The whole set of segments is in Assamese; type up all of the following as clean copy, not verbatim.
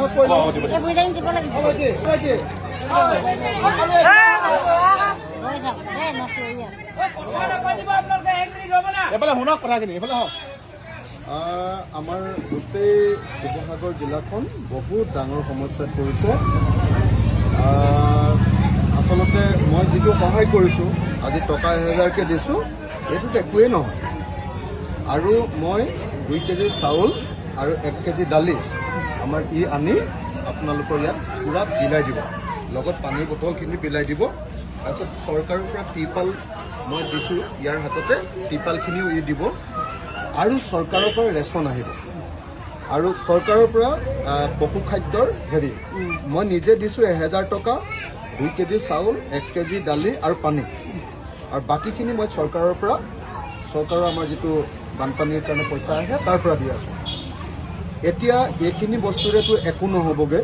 কথা কৈ লওঁ। এই বুঢ়ীজনী দিব লাগিছিল। অ, ভাইটি, ভাইটি। ৰৈ থাক দেই, মই চিঞৰি আছো। এইফালে শুনক কথাখিনি, এইফালে আহক। আমাৰ গোটেই শিৱসাগৰ জিলাখন বহুত ডাঙৰ সমস্যাত পৰিছে। আচলতে মই যিটো সহায় কৰিছোঁ, আজি টকা 1000কৈ দিছোঁ, এইটোত একোৱেই নহয়। আৰু মই 2 কেজি চাউল আৰু 1 কেজি দালি আমাৰ ই আনি আপোনালোকৰ ইয়াত পূৰা বিলাই দিব, লগত পানীৰ বটলখিনি বিলাই দিব। তাৰপিছত চৰকাৰৰ পৰা টিৰপাল মই দিছোঁ ইয়াৰ হাততে, টিৰপালখিনিও ই দিব। আৰু চৰকাৰৰ পৰা ৰেচন আহিব আৰু চৰকাৰৰ পৰা পশু খাদ্যৰ হেৰি মই নিজে দিছোঁ 1000 টকা, 2 কেজি চাউল, 1 কেজি দালি আৰু পানী। আৰু বাকীখিনি মই চৰকাৰৰ পৰা, চৰকাৰৰ আমাৰ যিটো বানপানীৰ কাৰণে পইচা আহে, তাৰ পৰা দি আছোঁ। এতিয়া এইখিনি বস্তুৰেতো একো নহ'বগৈ,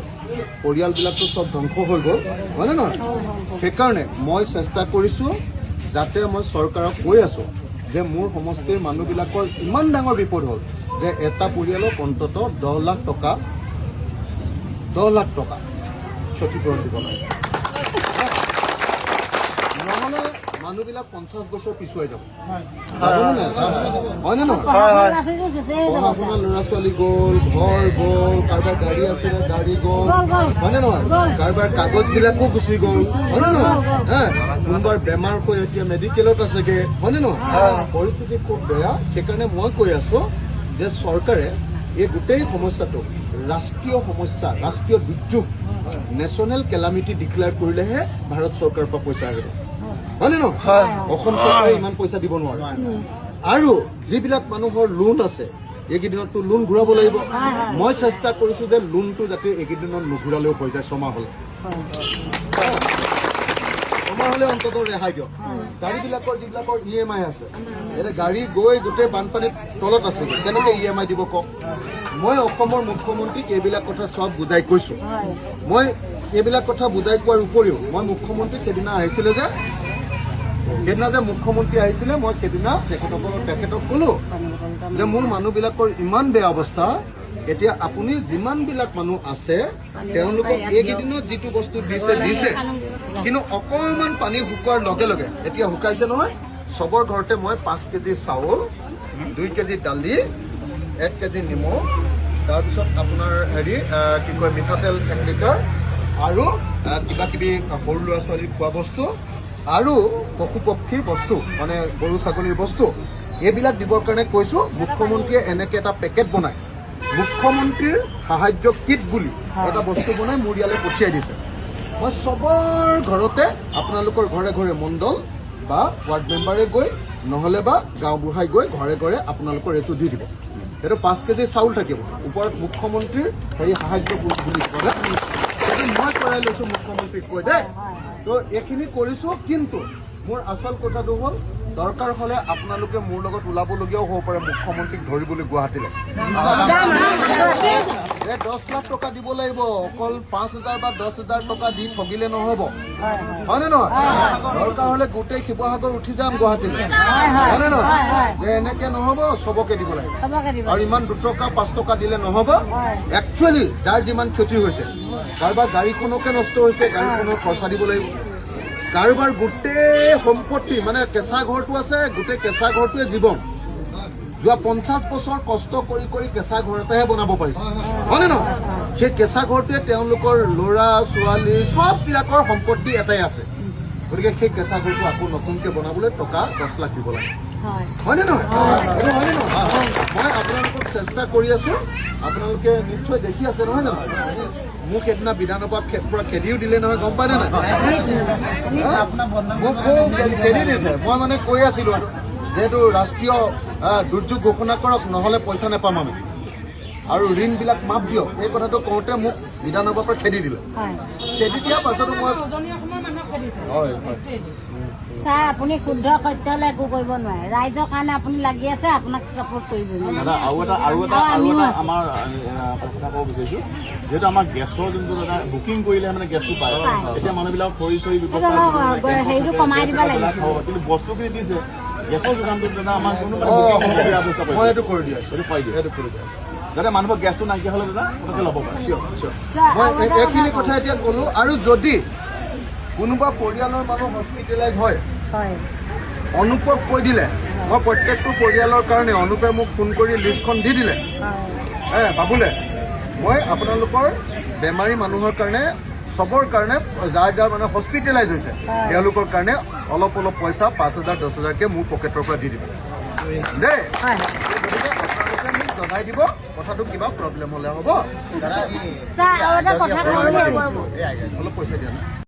পৰিয়ালবিলাকতো চব ধ্বংস হৈ গ'ল, হয়নে নহয়? সেইকাৰণে মই চেষ্টা কৰিছোঁ যাতে মই চৰকাৰক কৈ আছোঁ যে মোৰ সমষ্টিৰ মানুহবিলাকৰ ইমান ডাঙৰ বিপদ হ'ল যে এটা পৰিয়ালক অন্ততঃ 10 লাখ টকা, 10 লাখ টকা ক্ষতিপূৰণ দিব লাগে। নহ'লে মানুহবিলাক 50 বছৰ পিছুৱাই যাব। যাবনে নাই? হয়নে নহয়? ল'ৰা ছোৱালীটো চেচেই হৈ পঢ়া যাব। শুনা ল'ৰা ছোৱালী গ'ল, ঘৰ গ'ল, কাৰোবাৰ গাড়ী আছিলে, গাড়ী গ'ল। গ'ল, গ'ল। হয়নে নহয়? গ'ল। কাৰোবাৰ কাগজবিলাকো গুচি গ'ল, হয়নে নহয়? গ'ল। হে, কোনোবাৰ বেমাৰ হৈ এতিয়া মেডিকেলত আছেগে, হয়নে নহয়? পৰিস্থিতি খুব বেয়া। সেইকাৰণে মই কৈ আছো যে চৰকাৰে এই গোটেই সমস্যাটো ৰাষ্ট্ৰীয় সমস্যা, ৰাষ্ট্ৰীয় দুৰ্যোগ, নেশ্যনেল কেলামিটি ডিক্লেয়াৰ কৰিলেহে ভাৰত চৰকাৰৰ পৰা পইচা আহিব, হয়নে নহয়? অসম চৰকাৰে ইমান পইচা দিব নোৱাৰে। আৰু যিবিলাক মানুহৰ লোন আছে, এইকেইদিনততো লোন ঘূৰাব লাগিব। মই চেষ্টা কৰিছো যে লোনটো যাতে এইকেইদিনত নুঘূৰালেও হৈ যায়, ছমাহ হ'লে, ছমাহ হ'লে অন্ততঃ ৰেহাই দিয়ক। গাড়ীবিলাকৰ যিবিলাকৰ ইএমআই আছে, এতিয়া গাড়ী গৈ গোটেই বানপানীৰ তলত আছে, কেনেকৈ ইএমআই দিব কওক? মই অসমৰ মুখ্যমন্ত্ৰীক এইবিলাক কথা চব বুজাই কৈছোঁ। মই এইবিলাক কথা বুজাই কোৱাৰ উপৰিও মই মুখ্যমন্ত্ৰীক সেইদিনা আহিছিলে যে, সেইদিনা যে মুখ্যমন্ত্ৰী আহিছিলে, মই সেইদিনা তেখেতক ক'লো যে মোৰ মানুহবিলাকৰ ইমান বেয়া অৱস্থা, এতিয়া আপুনি যিমানবিলাক মানুহ আছে তেওঁলোকক এইকেইদিনত যিটো বস্তু দিছে দিছে, কিন্তু অকণমান পানী শুকোৱাৰ লগে লগে, এতিয়া শুকাইছে নহয়, চবৰ ঘৰতে মই 5 কেজি চাউল, 2 কেজি দালি, 1 কেজি নিমখ, তাৰপিছত আপোনাৰ হেৰি কি কয়, মিঠাতেল 1 লিটাৰ আৰু কিবা কিবি সৰু ল'ৰা ছোৱালীৰ খোৱা বস্তু আৰু পশু পক্ষীৰ বস্তু, মানে গৰু ছাগলীৰ বস্তু, এইবিলাক দিবৰ কাৰণে কৈছোঁ। মুখ্যমন্ত্ৰীয়ে এনেকৈ এটা পেকেট বনাই মুখ্যমন্ত্ৰীৰ সাহায্য কিট বুলি এটা বস্তু বনাই মোৰ ইয়ালৈ পঠিয়াই দিছে। মই চবৰ ঘৰতে, আপোনালোকৰ ঘৰে ঘৰে মণ্ডল বা ৱাৰ্ড মেম্বাৰে গৈ, নহ'লে বা গাঁওবুঢ়াই গৈ ঘৰে ঘৰে আপোনালোকৰ এইটো দি দিব। সেইটো 5 কেজি চাউল থাকিব, ওপৰত মুখ্যমন্ত্ৰীৰ হেৰি সাহায্য বুলি দিব দেই। সেইটো মই কৰাই লৈছোঁ মুখ্যমন্ত্ৰীক কৈ দেই। তো এইখিনি কৰিছোঁ, কিন্তু মোৰ আচল কথাটো হ'ল, দৰকাৰ হ'লে আপোনালোকে মোৰ লগত ওলাবলগীয়াও হ'ব পাৰে মুখ্যমন্ত্ৰীক ধৰিবলৈ গুৱাহাটীলৈ। যে 10 লাখ টকা দিব লাগিব, অকল 5 হাজাৰ বা 10 হাজাৰ টকা দি ঠগিলে নহ'ব, হয়নে নহয়? দৰকাৰ হ'লে গোটেই শিৱসাগৰ উঠি যাম গুৱাহাটীলৈ, হয়নে নহয়? যে এনেকে নহ'ব, চবকে দিব লাগিব। চবকে দিব। আৰু ইমান 2 টকা 5 টকা দিলে নহ'ব। একচুৱেলি যাৰ যিমান ক্ষতি হৈছে, কাৰোবাৰ গাড়ীখনকে নষ্ট হৈছে, গাড়ীখনৰ খৰচা দিব লাগিব। কাৰোবাৰ গোটেই সম্পত্তি, মানে কেঁচা ঘৰটো আছে, গোটেই কেঁচা ঘৰটোৱে জীৱন, যোৱা 50 বছৰ কষ্ট কৰি কৰি কেঁচা ঘৰ এটাহে বনাব পাৰিছে, হয়নে নহয়? সেই কেঁচা ঘৰটোৱে তেওঁলোকৰ ল'ৰা ছোৱালী চববিলাকৰ সম্পত্তি এটাই আছে। গতিকে সেই কেঁচা ঘৰটো আকৌ নতুনকৈ বনাবলৈ টকা 10 লাখ দিব লাগে। হয়নে নহয়? এইটো হয়নে নহয়? মই আপোনালোকক চেষ্টা কৰি আছো, আপোনালোকে নিশ্চয় দেখি আছে, নহয় জানো? মোক সেইদিনা বিধানসভা পৰা খেদিও দিলে নহয়, গম পাইনে নাই? হা? মোক খুব খেদি দিছে। মই মানে কৈ আছিলো আৰু যিহেতু ৰাষ্ট্ৰীয় দুৰ্যোগ ঘোষণা কৰক, নহ'লে পইচা নাপাম আমি, আৰু ঋণবিলাক মাফ দিয়ক, এই কথাটো কওঁতে মোক বিধানসভাৰ পৰা খেদি দিলে। খেদি দিয়াৰ পাছতো মই হয়। ছাৰ, আপুনি শুদ্ধ সত্যলৈ একো কৰিব নোৱাৰে। ৰাইজৰ কাৰণে আপুনি লাগি আছে, আপোনাক ছাপোৰ্ট কৰিবই। দাদা, আৰু এটা আৰু আৰু আমিও এটা আছো। আমাৰ কথা ক'ব বিচাৰিছোঁ, যিহেতু আমাৰ গেছৰ যোনটো দাদা বুকিং কৰিলে মানে গেছটো পায়। পায়। এতিয়া মানুহবিলাক খৰি চৰি ব্যৱস্থা সেইটো কৰিব হয়, নাই, হেৰিটো গেছৰ কমাই গেছ দিব এটা জ্বলাই লাগিছিল। খাব। কিন্তু বস্তুখিনি দিছে, গেছৰ যোগানটো দাদা আমাৰ কোনো মানে অ, booking কৰা ব্যৱস্থা মই কৰিছে। এইটো কৰি দি আছো। সেইটো পাই দিয়ে। সেইটো কৰি দি আছো। যাতে মানুহৰ গেছটো নাইকিয়া হ'লে দাদা পটককৈ ল'ব পাৰে। Sure, sure. Sir, মই আৰু এটা এইখিনি কথা কথা এতিয়া ক'লো। আৰু যদি কোনোবা পৰিয়ালৰ মানুহ হস্পিটেলাইজ হয়, হয় অনুপক কৈ দিলে মই প্ৰত্যেকটো পৰিয়ালৰ কাৰণে, অনুপে মোক ফোন কৰি লিষ্টখন দি দিলে, হয় বাবুলে, মই আপোনালোকৰ বেমাৰী মানুহৰ কাৰণে, চবৰ কাৰণে, যাৰ যাৰ মানে হস্পিটেলাইজ হৈছে, হয়। তেওঁলোকৰ কাৰণে অলপ অলপ পইচা 5,000 10,000কৈ মোৰ পকেটৰ পৰা দি দিব দেই। হয়। গতিকে আপোনালোকে মোক জনাই দিব কথাটো, কিবা প্ৰব্লেম হ'লে হ'ব। ছাৰ, আৰু এটা কথা ক'ব লাগিব। অলপ পইচা দিয়া না।